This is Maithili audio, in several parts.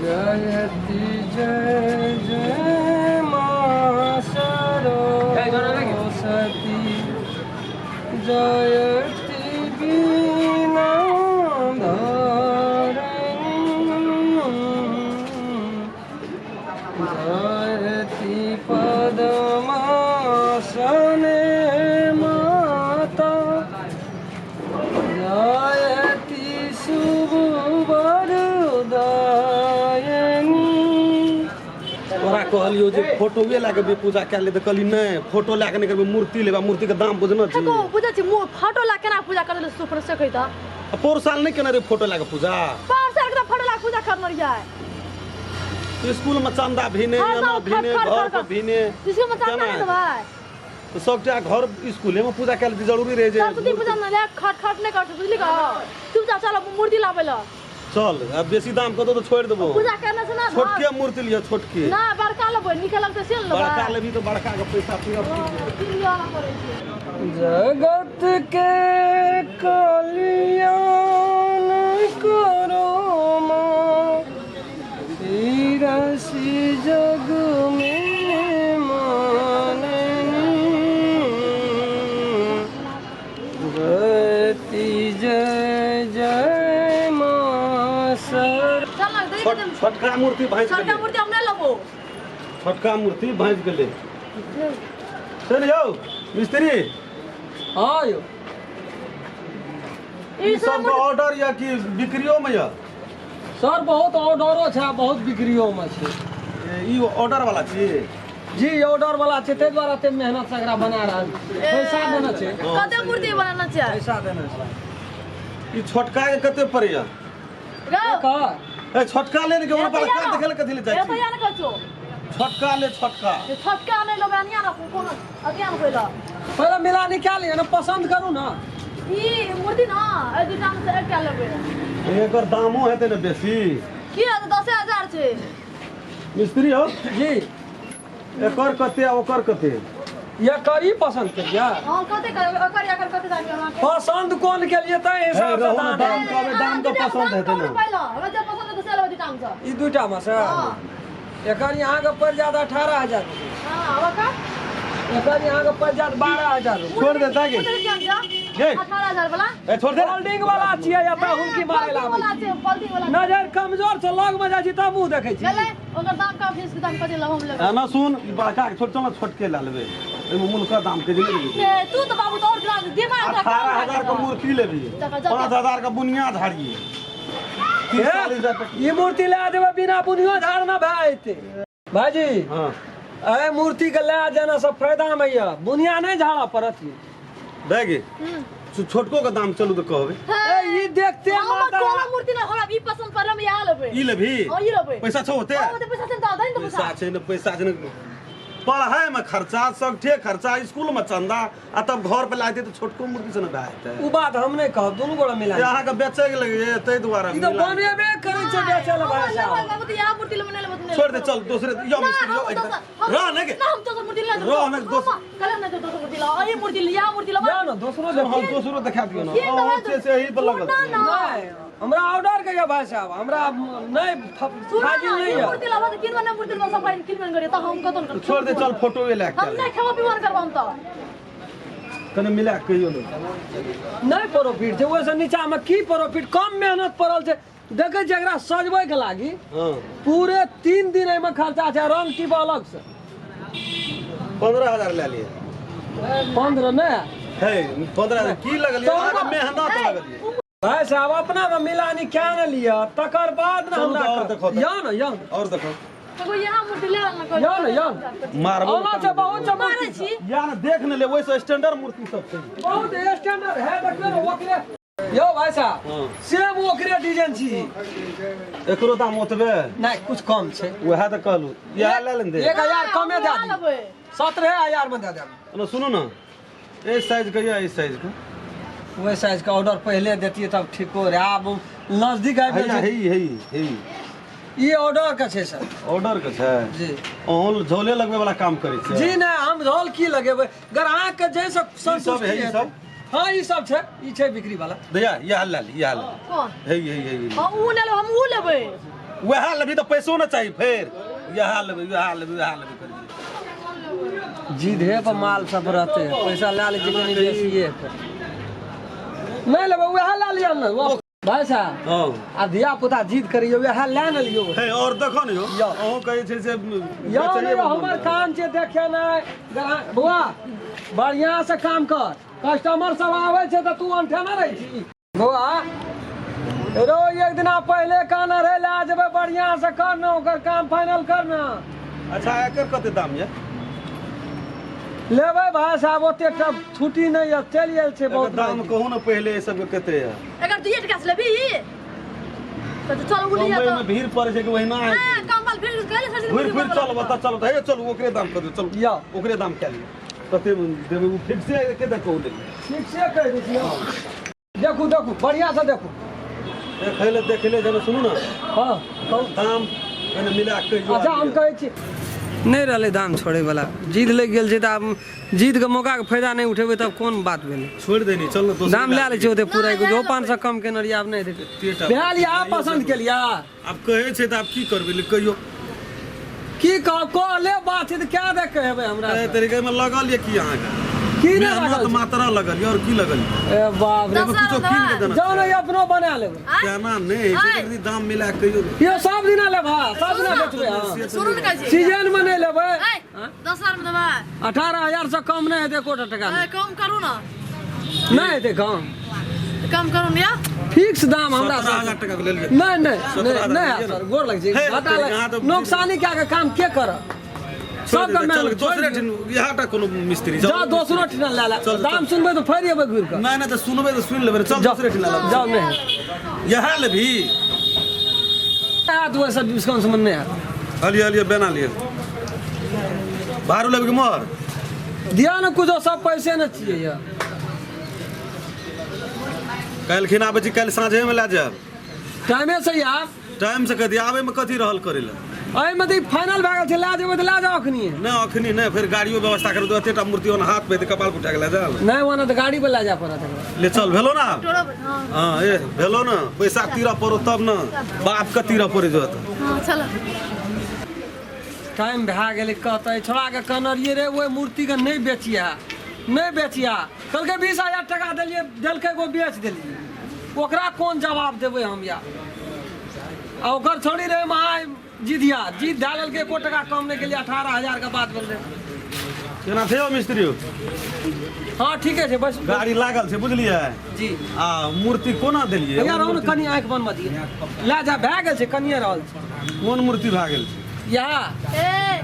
जयति जय जय माँ सरस्वती जयति वीणा धरणी जयति पद्मासने माता जयति शुभवरदायिनी। तोरा कहलियो जे फोटोए लए के भी पूजा कए ले, तऽ कहली नहि, फोटो लए के नहि करबै, मूर्ति लेबै। मूर्ति के दाम बुझना छी? देखो, बुझै छी, फोटो ला केना पूजा करले सुपर से कहै त। आ पौर साल नहि केने रही फोटो लए के पूजा? 5 साल के फोटो ला पूजा करने रहियै। स्कूल में चंदा भी नहि, हर एना साल भी नहि, खट, खट, घर पर खट। भी नहि। स्कूल में चंदा केना नहि हेतै? देबै? तऽ सबटा घर स्कूले में पूजा कए लेतै, जरूरी रहै जे सरस्वती पूजा में ले खट खट नहि करतै, बुझली का? चुपचाप चल मूर्ति लाबै ला। चल, आब बेसी दाम कतौ तऽ छोड़ि देबो। पूजा करना छै ना? छोटके मूर्ति लिअ, छोटके। ना, बड़का लेबै, नीक लगतै से ने लेबै। बड़का लेबही तऽ बड़का के पैसा पूरा। की लिअ पड़ै छै? जगत के कल्याण करो माँ, तिरसी जग में माननी। जयति जय जय माँ सर चल ना, देख। छोटका मूर्ति भाँजि छोटका गेलै। मूर्ति हम नहि लेबो। छोटका मूर्ति भाँजि गेलै से ने। यौ मिस्त्री। हाँ यौ। ई सब ऑर्डर या कि बिक्रियो में या? सर, बहुत ऑर्डरो छै आ बहुत बिक्रियो में छै। ई ऑर्डर वाला छी? जी, ऑर्डर वाला छै, ताहि दुआरे एते मेहनत से एकरा बना रहल छी। पैसा देना छै। कते मूर्ति बनाना छै? पैसा देना छै। ई छोटका के कते पड़ैया? गौ। एकर? ए, छोटका ले ने के, ओना बड़का देखे ले कथी ले जाइ ए छी? भैया ने कहै छौ। छोटका ले, छोटका। जे छोटका नहि लेबै, अनिया ना कोनो अथिया ने कोइला। पहिले मिला निकाल लिअ ने, पसन्द करू ने। ई मूर्ति ना एहि दूटा में से एकटा लेबै। एकर दामो हेतै ने बेसी? की है? 10,000 छै। मिस्त्री हो। जी। एकर कते आ ओकर कते? एकर ई पसन्द केलियै? हाँ, कते कर ओकर एकर कते दाम अहाँके? पसन्द कोन केलियै ताहि हिसाब से रहू ने, दाम। दाम कहबै, दाम के पसन्द हेतै ने। पहिला हमरा जे पसन्द हेतै से लेबै दूटा में से। ई दूटा में से? हाँ। एकर यहाँ पड़ि जायत 18,000 रुपया। हाँ, ओकर? एकर यहाँ पड़ि जायत 12,000 रुपया। छोड़ दे ताकि। गे। 18,000 वाला। ए, छोड़ दे। होल्डिंग वाला छियै, एतऽ हुनकी मारे ला पलटी वाला छै, पलटी वाला। नजर कमजोर छै, लग में जाइ छी तब मुँह देखै छी। गेलै, ओकर दाम कम, फीस के दाम कते लेब, हम लेबै। एना सुन, ई बड़का के छोट, चल ने, छोटके लए लेबै। एहिमे मुल्का दाम के जे नहि। ए, तू तऽ बाबू तऽ और ग्राम दिमाग तऽ 18,000 के मूर्ति लेबी, 5,000 के बुनिया झाड़िए, 30-40 हजार टका। ई मूर्ति लए जेबै, बिना बुनियो झाड़ना भए जेतै भाईजी। एहि मूर्ति के लए जाना सब फायदा में यऽ, बुनिया नहि झाड़ऽ पड़त ई। दे गे, छोटको के दाम चलू तऽ कहबै। ए, ई देखते हमरा माता कोनो मूर्ति नहि, हमरा ई पसंद पड़ल, हम इएह लेबै। ई लेबही? हाँ, ई लेबै। पैसा छौ ओते? हाँ, ओते पैसा छै ने, तऽ दही ने पैसा पैसा। छै ने, पैसा छै ने। पढ़ाई में खर्चा, सगठे खर्चा, स्कूल में चंदा, आ तब घर पे लागतै तऽ छोटको मूर्ति से ने भए जेतै। ओ बात हम नहि कहब, दुनू गोरा मिला। जे अहाँके बेचै के लगैए ताहि दुआरे। ई तऽ मिला। बनेबे करै छै बेचै लए भाई हम साहब। लेबै बाबू, तऽ इएह मूर्ति लेबै, नहि लेबै तऽ नहि। छोड़ दे, चल दोसरे यो ना, मिस्त्री यो हम एकदम दोसर- रह ने गे। ना, हम दोसर मूर्ति ले। रह ने, दोसर- कहले ने जे दोसर मूर्ति लाओ, ई मूर्ति ले, इएह मूर्ति लेबै। जा ने, दोसरो हम देखियौ। दोसरो देखा दियौ ने। की अहाँ देबै? छै से एही पर लगल ना, छै। ना। नहि, हमरा ऑर्डर के यऽ भाई साहब, हमरा नहि सुन फाजिल ना, नहि ई यऽ। मूर्ति लेबै तऽ किनबे नहि, मूर्ति लेबै सब किनबे नहि करियै तऽ हम कतौ नहि। छोड़ दे, चल फोटो लए के हम चल। नहि खेबो पीबो नहि करबो हम तऽ। कने मिला के कहियौ ने। नहि प्रॉफिट छै ओहिसँ नीचामे की प्रॉफिट? कम मेहनत पड़ल छै। देखै छियै, एकरा सजबैके लागी पूरे 3 दिन एहिमे खर्चा छै, रंग टिप अलग से। 15,000 लए लिअ। 15 नहि। हे, 15,000 की लगलियै? अहाँके मेहनत लगलियै। भाई साहब, अपना में मिलानी क्या ने लिअ, तकर बाद ने चलू हमरा तऽ आओर देखो तऽ। यौ ने, यौ ने। और देखो। एगो इएह मूर्ति ले ने कहै। यौ ने, यौ ने। मारबो। ओना छै, बहुत छै। मारै छी। या ने, देख ने ले, ओहिसँ स्टैंडर्ड मूर्ति सब छै। बहुत स्टैंडर्ड है, देखियौ ने ओकरे यौ भाई साहब। सेम ओकरे डिजाइन छी। एकरो दाम ओतबे? नहि, कुछ कम छै। उएह तऽ कहलहुँ, इएह लए लेने दे। 1,000 कमे दए इएह दियौ। लेबै। 17,000 में दए देब। ओना सुनू ने, एहि साइजके या एहि साइजके? ओहि साइजके ऑर्डर पहिले देतियै तब ठीको रहै, आब नजदीक आबि गेल हैया छै। हे हे हे। ई ऑर्डर के छै सर। ऑर्डर के छै? जी। अहूँ झोले लगबै वाला काम करै छियै? जी नहि, हम झोल की लगेबै, ग्राहक के जैसे संतुष्टि है, ई हेतै। सब? हाँ, ई सब छै, ई छै बिक्री वाला। दैया, इएह लए ली, इएह लए ली। कोन? हे हे हे हे। हाँ, ऊ नहि लेबै, हम ऊ लेबै। वएह लेबही तऽ पैसो ने चाही फेर इएह लेबै इएह लेबै इएह लेबै करियै जिधे पर माल सब रहते पैसा लए लै छै कनि बेसिए नहि लेबै वएह लए लिअ ने भाई साहब हँ आ धिया पुता जिद करियौ वएह लए ने लियौ हे और देखो ने यौ यौ। अहूँ कहै छै से यौ बेचैए नहि यौ, मे हमर मोन काम छै देखे नहि बौआ बढ़िआँ से काम कर कस्टमर सब आबै छै तऽ तू अनठेने रहै छी बौआ रो एक दिना पहिले कहने रहे लए जेबै बढ़िआँ से कर ने ओकर काम फाइनल कर ने अच्छा एकर कते दाम यऽ लेबै भाई साहब ओते टा छुट्टी नहि यऽ चलि गेल छै एकर बहुत दाम कहू ने पहिले ई सबके कते यऽ एकर दुइये टका से लेबी तऽ चल उ लिया बम्बई तऽ में भीड़ पड़े छै कि वहिना हां कम्बल फिर कहले सर घुरि फिर चल बता चल हे चलू ओकरे दाम कऽ दियौ चलू यौ। ओकरे दाम कए लियौ कते देबै ओ फिक्से के दे कहू देलियै ठीक से कहि दै छियै देखू देखू बढ़िआँ से देखू देखै लए देखै लए जेना सुनू ने हँ कहू दाम कने मिला के कहियौ अच्छा हम कहै छी नहि रहलै दाम छोड़ैवला जिद लागि गेल छै तऽ आब जिदके मौकाके फायदा नहि उठेबै तब कोन बात भेलै छोड़ि देनी चल ने दोसर दाम लए लै छै ओते पूरा जो 500 कम केने रहियै आब नहि हेतै भए लिअ आब पसन्द केलियै आब कहै छै तऽ आब की करबै ले कहियो की कहब कहले बात छै तऽ क्या देख के हेबै हमरा एहि तरीके में लगल ये की अहाँके की नहि मेहनत लागल छै? मात्रा लगल ये और की लगल ये ए बाप रे दस कुछो कीन के देना जाउ ने अपनो बना लेबै केना नहि होइ छै एकरी दाम मिला के कहियो ने यौ सब दिना लेबा सब दिना बेचबै अहाँ सुनू ने कहै छी सीजन में नहि लेबै ए 10,000 में देबै 18,000 से कम नहि हेतै एकोटा टका ए कम करू ना नहि हेतै कम कम करू ने या फिक्स दाम हमरा 17,000 टका के लेलियै नहि नहि नहि नहि लिअ ने। सर गोर लग छै हे, घाटा यहाँ लग तऽ- नोकसानी कए के काम के करत छोड़ि सबके देतै, चल मेहनत दोसरे ठिन इएह टा कोनो मिस्त्री जाओ दोसरो ठिना लए ले चल, दाम सुनबै तऽ फेर एबै घुरि कऽ नहि नहि तऽ सुनबै तऽ सुनि लेबै चल दोसरे ठिना लए जाओ नहि इएह लेबही आयत ओहिसँ डिस्काउंट मे नहि आयत हलिए हलिए बेना लिअ भाड़ू लेबै कि मोहर दिया ने कुछो सब पैसे ने छियै यऽ काल्हिखिन आबै छी काल्हि साँझेमे लए जायब टाइमे से आयब टाइम से कथी आबैमे कथी रहल करै लए एहिमे तऽ ई फाइनल भए गेल छै लए जेबै तऽ लए जाउ अखनी नहि अखनी नहि फेर गाड़ियो व्यवस्था करू तऽ एतेटा मूर्ति ओना हाथ पे कपाल पर उठा के लए जायल नहि ओना तऽ गाड़ी पर लए जाय पड़त एकरा। ले चल भेलो ना टोरो हाँ हाँ ए भेलो ना पैसा तीरऽ पड़ो तब ना बाप के तीरऽ पड़े जो तऽ हाँ चलो टाइम भए गेलै कहतै छोड़ाके कहने रहियै रे ओहि मूर्तिके नहि बेचिहे नहि बेचिहे कहलकै 20,000 टका देलियै देलकै एगो बेच देलियै ओकरा कोन जवाब देबै हम या आ ओकर छोड़ी रहै महा जिदिया जिद धए लेलकै एको टका कम नहि केलियै 18,000 के बात भेल रहै केना छै यौ मिस्त्री यौ? हँ ठीके छै बस गाड़ी लागल छै बुझलियै जी आ मूर्ति कोना देलियै भैया रहू ने कनि आँखि बनबऽ दिअ लए जा भए गेल छै कनिए रहल छै कोन मूर्ति भए गेल छै इएह ए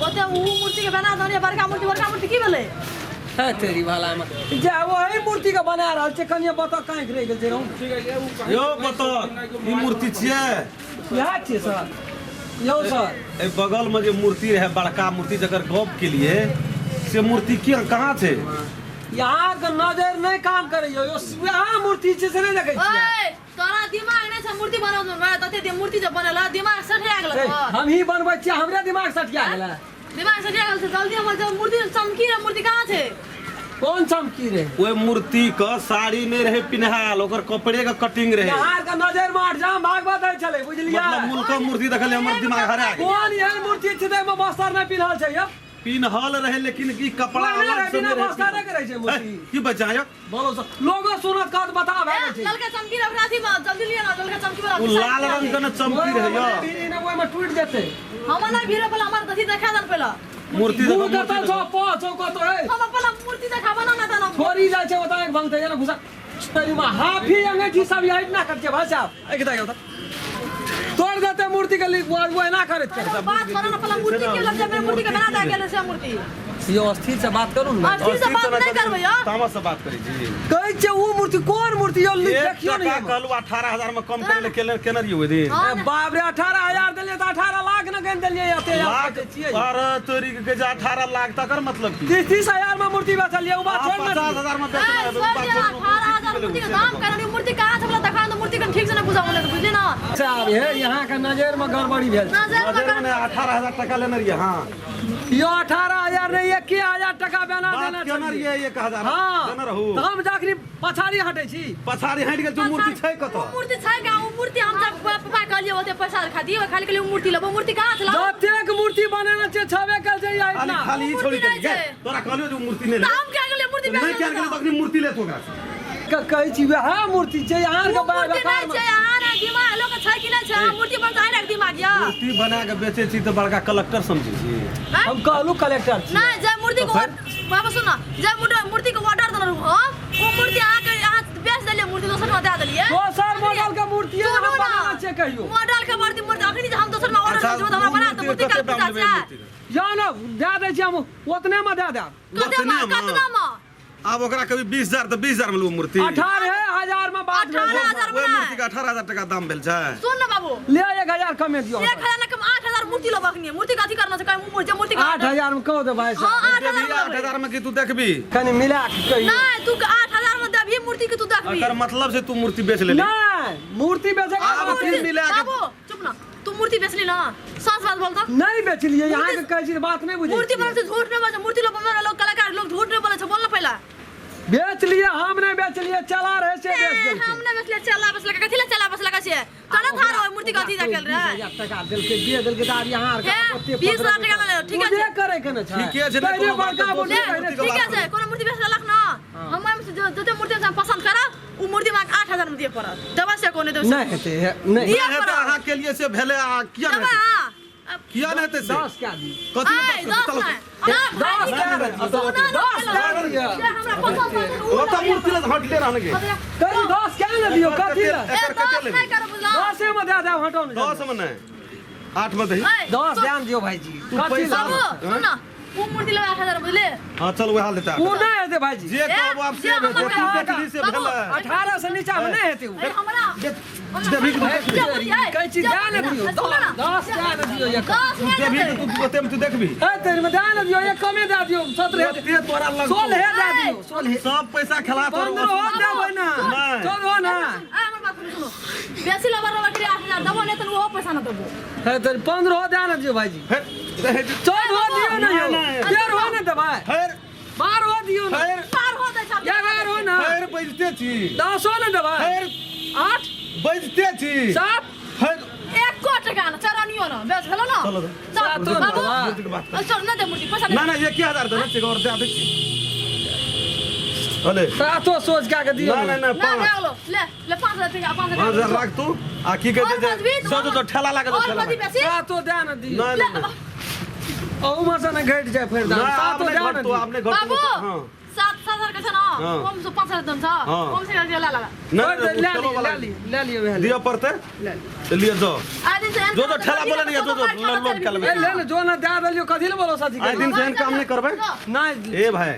ओते ऊ मूर्ति के बना दने बड़का मूर्ति बड़का मूर्ति की भेलै है तेरी भाला में जे वही मूर्ति के बना रहल छै कनिए बतख कांखि रहि गेल छै रहू यौ बतख ई मूर्ति छियै इएह छियै सर यौ सर एहि बगल में जे मूर्ति रहै बड़का मूर्ति जकर गप केलिए से मूर्ति के कहाँ छै यहाँ के नजर नहीं काम करे यौ वएह मूर्ति छै से नहीं देखै छियै ओए तोरा दिमाग नहि छै मूर्ति बनाउ ने तते दिन मूर्ति जब बनल दिमाग सठिया गेल ए, तोहर हम ही बनबै छियै हमरे दिमाग सठिया गेलै दिमाग सठिया गेल छै जल्दी हमर जब मूर्ति चमकी रे मूर्ति कहाँ छै कोन चमकी रे ओहि मूर्ति के साड़ी नहि रहै पिन्हाल ओकर कपड़े के कटिंग रहै यहाँ के नजर में अट जाम भागवत होइ छलै बुझलियै मतलब मूलका मूर्ति देखलियै हमर दिमाग हरा गेल कोन एहन मूर्ति छै ताहिमे बस्तर नहि पिन्हल छै यौ पिन्हल रहै लेकिन ई कपड़ा ओहिना अलग रहै, से बिना नहि रहै बस्तर के रहै छै मूर्ति हे, की बच्चा यौ बोलो सर लोगो सुनत कहत बता भए गेल छै ललका चमकी रे ओकरा अथी में जल्दी लिअ ना ललका चमकी वाला ओ लाल रंग के ने चमकी रहै यौ भीड़ी ने ओहिमे टूटि जेतै हमर ना भीड़ पहले हमर अथी देखा दन पहले मूर्ति मुँह देखो, कतऽ मूर्ति छौ पो छौ कतौ हे हम अपन मूर्ति देखाबो ना ना तन छोड़ी जाइ छै ओतऽ एक भंगतै जेना घुसा तेरी माँ हाफी अंगैठी सब यही ना करके भाई साहब एक दाई होता तोड़ देते मूर्ति के लिए वो वो एना करैत करैत बात करो ना पहले मूर्ति के लग जाए मूर्ति के बना दे गेल से मूर्ति यो अस्थिर से बात करू ने अस्थिर से बात नहीं करबै यार तामस से बात करै छी कहै छै ऊ मूर्ति कोन मूर्ति यो एक देखियो टका ने कहलू 18,000 में कम करे ले केने केने रहियै ओहि दिन ए बाप रे 18,000 देलियै तऽ 18 लाख ने गनि देलियै एते लाख छियै अरे तोरी के कहै छै 18 लाख तकर मतलब की 30,000 में मूर्ति बेचलियै ऊ बात छोड़ 50,000 में बेचना है, 18,000 मूर्ति के दाम करनी मूर्ति कहाँ से देखा मूर्ति मूर्ति के ठीक से ना पूजा होने बुझली ना। साहब हे यहाँ के नजर में गड़बड़ी भेल छै। नजर में नजर में 18,000 टका लेने रहिए। हाँ यो 18,000 नहीं 21,000 टका बेना बात देना केने छलियै। रहिए 1,000 हाँ देने रहू। तऽ हम जखनी पछाड़ी हटै छी पछाड़ी हटि गेल छै मूर्ति छै कतऽ? उ मूर्ति छै का? उ मूर्ति हम जब पापा कहलिए ओते पैसा खातिर ओइ खाली कहलिए उ मूर्ति लेबो, मूर्ति कहाँ छै लाओ? जतेक मूर्ति बनेने छै छबे कल छै खाली इतना। खाली ई मूर्ति छोड़ी नहि गेल छै। तोरा कहलियो जे उ मूर्ति नहि ले तऽ हम क्या गेलिए मूर्ति नहि बेच किया गेलै तखनी मूर्ति ले तू ओकरा से। कहै छी वएह मूर्ति छै अहाँ उ के मूर्ति नहि छै, अहाँ ने दिमाग लोक के छै कि नहि छै? अहाँ मूर्ति बनता है दिमाग या मूर्ति बना के बेचै छी तऽ बड़का कलेक्टर समझै छी। हैं? हम कहलू कलेक्टर छी। नहीं जय मूर्ति को बाबा सुन ना, जय मूर्ति के ऑर्डर देने रहू हम, वो मूर्ति अहाँ के अहाँ बेच देलिए, मूर्ति दोसर में दे देलिए। दोसर मॉडल के मूर्ति सुनू हम ना, बनेने छियै कहियो। मॉडल के मूर्ति मूर्ति अखनी जे हम दोसर में ऑर्डर अच्छा, देबै तऽ हमरा उ बना दे मूर्ति मूर्ति कते के दाम पूजा लेबै छै। मूर्ति के? या ना दए दै छी हम ओतने में दए देब। कते में? ओतने में? कतना में? आब ओकरा कभी 20,000 तऽ 20,000 में लेबो मूर्ति। 18,000 में बात भेल। 18,000 ओहि में। मूर्ति के 18,000 टका दाम भेल छै। सुन ना बाबू, ले 1,000 कमे दियौ। 1,000 ना कम 8,000 मूर्ति लेबो अखनी, मूर्ति के अथी करना छै, कहीं मूर्ति मूर्ति के 8,000 में कहो दे भाई हाँ, साहब। 8,000 देबही में लेबै। 8,000 में कि तू देखबी? कनी मिला के कहियौ। नहीं तू 8,000 में देबही मूर्ति के तू देखबी। एकर मतलब से तू मूर्ति बेच लेली। नहीं मूर्ति बेचे के आब बात तीन नहीं। मिला के बाबू चुप ना, तू मूर्ति बेचली ना, सच बात बोल तो। नहीं बेचलिए, यहाँ के कहै छी बात नहीं बुझै मूर्ति छियै। बोले छै झूठ नहीं बोले, मूर्ति लोग बोले लोग कलाकार लोग झूठ नहीं बोले छै, बोल ना पहला। बेच लिए हम नहीं बेचलिए, चला रहे से बेच देलकै। हम नहीं बेचलिए, चला बेचलकै, कथी ले चला बेचलकै से? तोरा थार होय मूर्ति कथी रखल रे? 20,000 टका देलकै, बेच देलकै तऽ आब यहाँ आर के हे, ओते 20,000 टका ले, ठीक छै। पूजे करे के ने छै। ठीके छै ने, पहिले कोनो बात बड़का नहि, मूर्ति ले, पहिले मूर्ति के ठीक बात छै, कोनो मूर्ति बेचलक ना, हम ओहिमे से जते मूर्ति हम पसंद करब उ मूर्ति हमरा 8,000 में दिए पड़त। देबै से कोनो देबै से? नहीं हेतै, नहीं। दिए नहि हेतै, पड़त। अहाँ के लिए से भेलै आ किया नहि देबै हेतै? अहाँ? किया नहि हेतै से? 10 कए दियौ। कथी आइ, दस 10 चलो। नहि। ना, भाई, दस कए दियौ। सुना ना, 10 कए दियौ। जे हमरा पसंद पड़तै, उ ओतऽ लेबै। मूर्ति ले हटले रहने के। कहीं 10 कए ने दियौ, कथी ले? ए, एकर कते 10 लेबै? नहि करब बुझलौ? 10 में दए देब, हटाउ ने। 10 में नहि, 8 में दही। ऐ, 10 ध्यान दियौ भाईजी। तू कथी पैसा- ले? बाबू, सुन ना, उ मूर्ति लेबै 8,000 बुझले? हाँ चल वएह लेता। उ नहि हेतै भाईजी। जे कहबो आब जे से हमर भेल, तू देखली से बाबू, भेलै। 18 से नीचा में नहि हेतै उ। ए, हमरा देबही कि तू देखबी? कहै छी दए ने दियौ, 10 दए ने दियौ एक। 10 तू नहि देबही देतै। कि तू ओते में तू देखबी? हे तेरी में दए ने दियौ, एक कमे दए दियौ, 17 ओते तोरा लग 16 दए दियौ, 16। सब पैसा खेला तोरा 15 देबै ना, नहि। 14 ना। आ, हमर बात सुनू, सुनू। बेसी लबर लबर के 8,000 देबो, नहि तऽ ओहो पैसा नहि देबो। हे तेरी 15 दए ने दियौ भाईजी। फेर रहै दे। 14 दियौ ने यौ, नहि, नहि। 13 ने देबै, फेर 12 दियौ ने, फेर 12 दै छै। 11 ने, फेर बजते छी। 10 ने देबै, फेर 8 बजते छी। 7 फेर एको टका न, चरनियो न, बेच भेलो न? चलो दे। चल, सातो न बाबू, देबै। मूर्ति के बात कर। चल, नहि दे मूर्ति, पैसा ना नहि ना 1,000 देने छियै और दे दै छी। अले सातो सोच कए के दियौ। ना ना ना ना, भए 5 गेलो। ले, ले, 5,000 टका, 5,000 5,000 राख तू आ की कहै और छै जे बजबी तऽ जो जो जो ठेला लागल और ठेला बजबी लागल। बेसी? सातो दए ने दियौ। ना ले, ना ना अहूमे से ने घटि जाय फेर दाम। ना, आब सातो नहि दए ने घटतौ, दियौ। आब नहि घटतौ। बाबू, हाँ। 7,000 के छै न? हाँ। ओम से 5,000 देन छ। हाँ। ओम से ले ला लगा। ना, छोड़ि ना, दे, ले ठेलो लिअ, वाला ले लिअ, ले लिअ, वएह दिअ पड़तै? ले लिअ। तऽ लिअ जो। आइ दिन से एहन जो जो काम ठेला करबी बोले तऽ नहीं, जो जो मार खाना लोड चलबी। कर लेबै। ए, ले ले, जो ने दए देलियौ, कथी ले बोलो साथी आइ दिन से एहन काम नहि करबै। नहि ए भाई,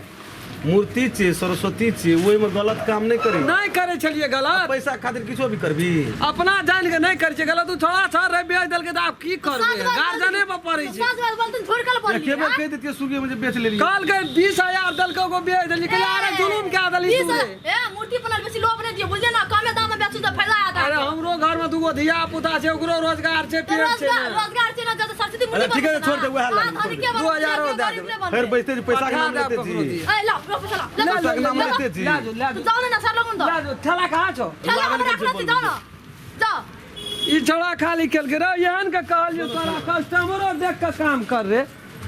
मूर्ति छी सरस्वती छी, ओहिमे गलत काम नहि करी। नहि करै छलियै गलत। पैसा खातिर किछो भी करबी। अपना जानि के नहि करै छियै गलत। उ छोड़ा छड़ रहे बेच देलकै तऽ आब की करबै? सात बार गार्जियने पर पड़ै छै। सात बार बोलतन छोड़ के बोलली। एके बेर कहि देतियै सुगे में जे बेच लेलियै। कहलकै 20,000 देलकै, ओको बेच देलियै। कहलियै अरे जुलुम कए देलही तू रे। ए मूर्ति बनल बेसी लोभ नहि दियौ बुझलियै ना, कमे दाम में बेचू तऽ फायदा हैत। अरे हमरो घर में दूगो धिया पुता छै, ओकरो रोजगार छै, तऽ पेट छै रोजगार ने। रोजगार छै ना, जब सरस्वती मूर्ति अरे ठीक है, बनतै छोड़ दे, ना, वएह अहाँ लाइन, धनिके छोड़ दे। बनबै, 2,000 गरीब दए देबै। नहि बनबै। फेर बैसते छी पैसा के पठा नाम देब लेते ककरो छी। दिया। ए ला पैसा ला, ले ले ले, पैसा के नाम ले लेते छी। ले जो, ले जो। जाओ ना सर लोगन दो। ले जो, ठेला कहाँ छौ? ठेला लागल हमरा के छै रखने छी, जाओ ना। जाओ। ई छोड़ा खाली केलकै रे, एहन के कहलियौ तोरा कस्टमरो देख के काम कर रे।